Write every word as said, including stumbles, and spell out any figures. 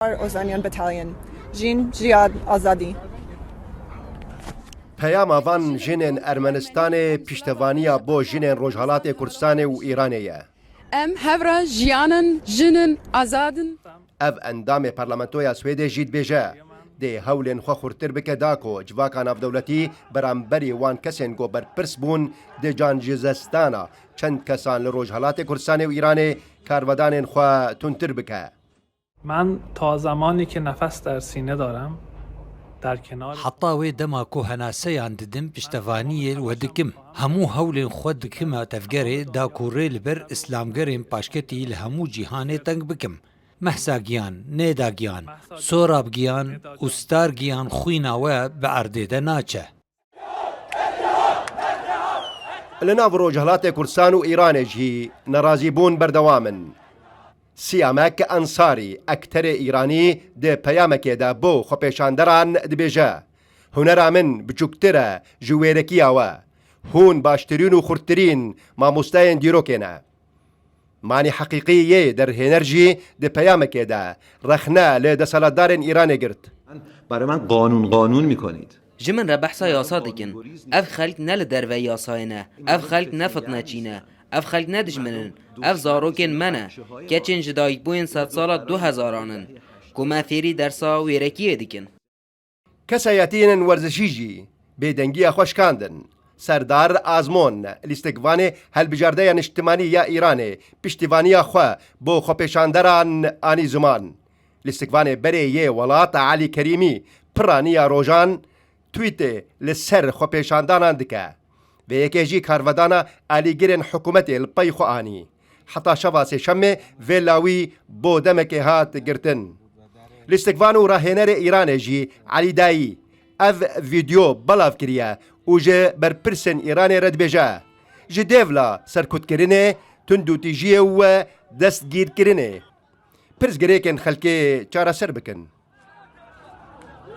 Ozanyan Battalion. Jin, jiyad, azadî. Peyama van jinên Ermenistanê piştevaniya bo jinên Rojhalatê Kurdistanê û Îranê ye. Em hevra jiyanin, jinin, azadin. Ev endamê Parlamentoya Swêdê jî dibêje, dê hewlên xwe xurtir bike da ku civaka navdewletî beramberî wan kesên ku berpirs bûn di cancizestana çend kesan li Rojhelatê Kurdistanê û Îranê karvedanên xwe tundtir bike. من تا زمانی که نفس در سینه دارم، در کنار Heta wê dema ku henaseyan didim, piştevaniyê li we dikim. Hemû hewlên xwe dikime tevgerê da ku rê li ber îslamgerên paşketî li hemû cîhanê teng bikim. Mehsa Giyan, Nêda Giyan, Sorab Giyan û Star Giyan xwîna we bi erdê de naçe. Li nav Rojhilatê Kurdistan û Îranê jî nerazîbûn berdewam in. Siyamek Ensarî, ekterê Îranî, di peyamekê de bo xwepêşanderan dibêje, Hunera min biçûktir e ji wêrekiya we. Hûn baştirîn û xurttirîn mamosteyên dîrokê ne. Manî heqîqî yê derhêner jî di peyamekê de rexne li desthilatdarên Îranê girt. برای من قانون قانون می‌کنید. Ji min re behsa yasa dikin. Ev xelk ne li derveyî yasayê ne. Ev xelk ne fitneçî ne. Ev xelk ne dijmin in. Ev zarokên me ne. Keçên ji dayikbûyên sedsala du hezaran in. Ku me fêrî dersa wêrekiyê dikin. Kesayetiyên werzişî jî bêdengiya xwe şikandin. Serdar Azmon, lîstikvanê Hilbijardeya Niştimanî ya Îranê, piştîvaniya xwe bo xwepêşanderan anî ziman. Lîstikvanê berê yê welat Elî Kerîmî piraniya rojan tweetê li ser xwepêşandanan dike. Vê yekê jî karvedana alîgirên hikûmetê li pey xwe anî. Heta şeva sêşemê vê lawî bo demekê hat girtin. Lîstikvan û rahênerê Îranê jî Elî Dayî ev vîdyo belav kiriye û ji berpirsên Îranê re dibêje, ji dêvla serkutkirinê, tundûtîjiyê û destgîrkirinê pirsgirêkên xelkê çareser bikin.